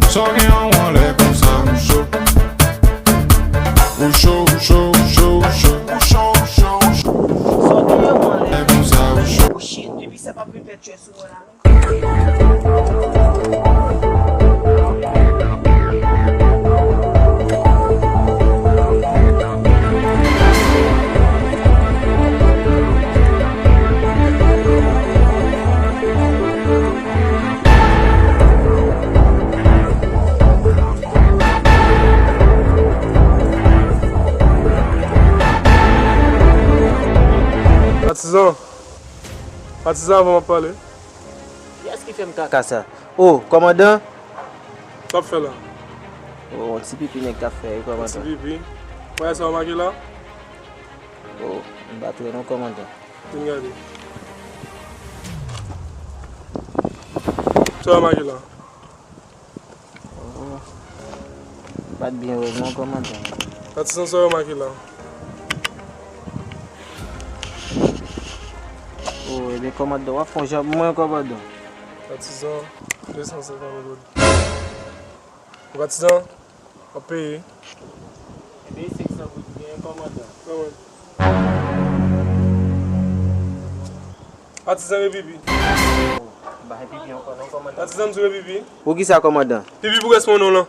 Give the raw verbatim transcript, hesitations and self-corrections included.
Sa w gen an w anlè konsa, ou cho. Ou cho, ou cho, ou cho, ou cho. Ou cho, ou cho, ou cho. Sa w gen an w anlè konsa, ou cho. Oh shit, depi sa p ap vin fè tchè sou mwen la. Patizan, patizan, avan m ap pale. Kiyès ki fè m kaka sa? Oh, kòmandan? Sa w ap fè la? Oh, yon ti pipi nèg t ap fè, wi, kòmandan. Yon ti pipi. Ou wè sa w make la? Oh, m pa t wè non, kòmandan. Vin gade. Sa w make la? Oh, m pa t byen wè non, kòmandan. Patizan, sa w make la? Oh, ebyen, kòmandan, w ap fè yon jan pou mwen, kòmandan. Patizan, de san senkant goud. Patizan, w ap peye. Ebyen, senk san goud byen, kòmandan. Kòmandan. Patizan, repipi. Ba repipi ankò non, kòmandan. Patizan, m di repipi. Poukisa, kòmandan? Pipi pou rès mwen non lan.